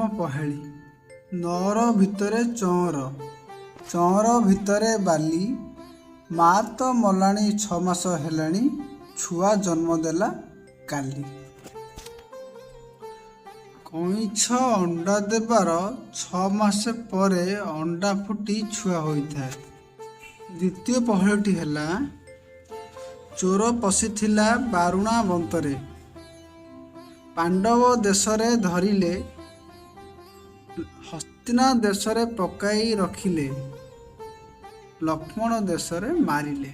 ପ୍ରଥମ ପହେଳି। ନଅର ଭିତରେ ଚଅଁର, ଚଅଁର ଭିତରେ ବାଲି, ମା ତ ମଲାଣି 6 ମାସ ହେଲାଣି, ଛୁଆ ଜନ୍ମ ଦେଲା କାଲି। କଇଁଛ ଅଣ୍ଡା ଦେବାର 6 ମାସ ପରେ ଅଣ୍ଡା ଫୁଟି ଛୁଆ ହୋଇଥାଏ। ଦ୍ୱିତୀୟ ପହେଳିଟି ହେଲା, ଚୋର ପଶିଥିଲା ବାରୁଣା ବନ୍ତରେ, ପାଣ୍ଡବ ଦେଶରେ ଧରିଲେ, ହସ୍ତିନା ଦେଶରେ ପକାଇ ରଖିଲେ, ଲକ୍ଷ୍ମଣ ଦେଶରେ ମାରିଲେ।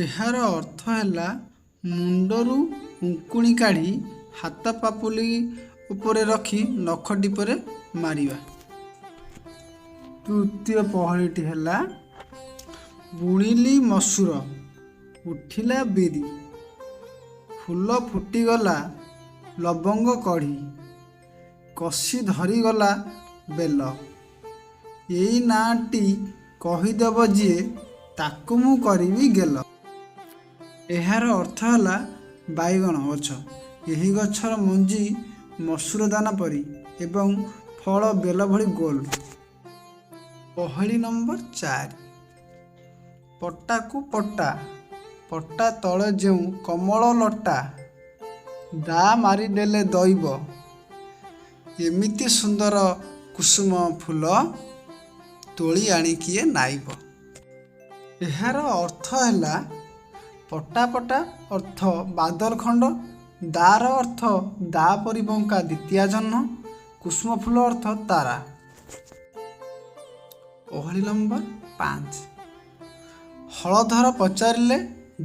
ଏହାର ଅର୍ଥ ହେଲା, ମୁଣ୍ଡରୁ ଉଙ୍କୁଣି କାଢ଼ି ହାତ ପାପୁଲି ଉପରେ ରଖି ନଖ ଟିପରେ ମାରିବା। ତୃତୀୟ ପହେଳିଟି ହେଲା, ବୁଣିଲି ମସୁର, ଉଠିଲା ବିରି, ଫୁଲ ଫୁଟିଗଲା ଲବଙ୍ଗ କଢ଼ି, କଷି ଧରିଗଲା ବେଲ, ଏଇ ନାଁଟି କହିଦେବ ଯିଏ, ତାକୁ ମୁଁ କରିବି ଗେଲ। ଏହାର ଅର୍ଥ ହେଲା, ବାଇଗଣ ଗଛ। ଏହି ଗଛର ମଞ୍ଜି ମସୁର ଦାନା ପରି ଏବଂ ଫଳ ବେଲ ଭଳି ଗୋଲ। ପହେଳି ନମ୍ବର 4। ପଟାକୁ ପଟା, ପଟା ତଳେ ଯେଉଁ କମଳ ଲଟା, ଦା ମାରିଦେଲେ ଦଇବ, ଏମିତି ସୁନ୍ଦର କୁସୁମ ଫୁଲ ତୋଳି ଆଣି କିଏ ନାଇବ। ଏହାର ଅର୍ଥ ହେଲା, ପଟା, ପଟା ଅର୍ଥ ବାଦଲ ଖଣ୍ଡ, ଦାର ଅର୍ଥ ଦା ପରି ବଙ୍କା ଦ୍ୱିତୀୟା ଜହ୍ନ, କୁସୁମ ଫୁଲ ଅର୍ଥ ତାରା। ପହେଳି ନମ୍ବର 5। ହଳଧର ପଚାରିଲେ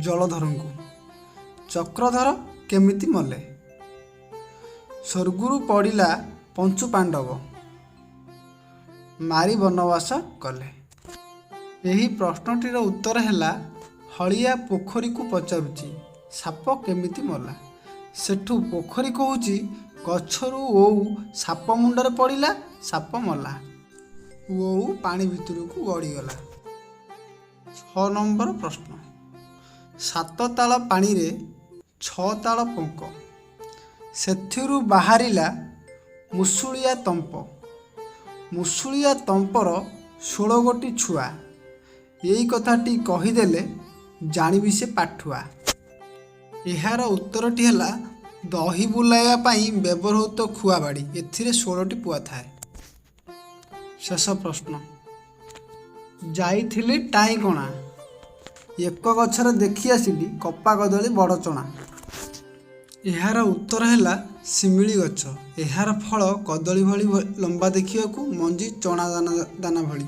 ଜଳଧରଙ୍କୁ, ଚକ୍ରଧର କେମିତି ମଲେ? ସ୍ୱର୍ଗରୁ ପଡ଼ିଲା ପଞ୍ଚୁ ପାଣ୍ଡବ, ମାରି ବନବାସ କଲେ। ଏହି ପ୍ରଶ୍ନଟିର ଉତ୍ତର ହେଲା, ହଳିଆ ପୋଖରୀକୁ ପଚାରୁଛି, ସାପ କେମିତି ମଲା? ସେଠୁ ପୋଖରୀ କହୁଛି, ଗଛରୁ ଓଉ ସାପ ମୁଣ୍ଡରେ ପଡ଼ିଲା, ସାପ ମଲା, ଓଉ ପାଣି ଭିତରକୁ ଗଡ଼ିଗଲା। 6 ନମ୍ବର ପ୍ରଶ୍ନ। ସାତ ତାଳ ପାଣିରେ ଛଅ ତାଳ ପଙ୍କ, ସେଥିରୁ ବାହାରିଲା ମୁଷୁଳିଆ ତମ୍ପ, ମୁଷୁଳିଆ ତମ୍ପର 16 ଗୋଟି ଛୁଆ, ଏଇ କଥାଟି କହିଦେଲେ ଜାଣିବି ସେ ପାଠୁଆ। ଏହାର ଉତ୍ତରଟି ହେଲା, ଦହି ବୁଲାଇବା ପାଇଁ ବ୍ୟବହୃତ ଖୁଆ ବାଡ଼ି। ଏଥିରେ 16ଟି ପୁଆ ଥାଏ। ଶେଷ ପ୍ରଶ୍ନ। ଯାଇଥିଲି ଟାଇଁକଣା, ଏକ ଗଛରେ ଦେଖି ଆସିଲି କପା କଦଳୀ ବଡ଼ ଚଣା। ଏହାର ଉତ୍ତର ହେଲା, ଶିମିଳି ଗଛ। ଏହାର ଫଳ କଦଳୀ ଭଳି ଲମ୍ବା ଦେଖିବାକୁ, ମଞ୍ଜି ଚଣା ଦାନା ଦାନା ଭଳି।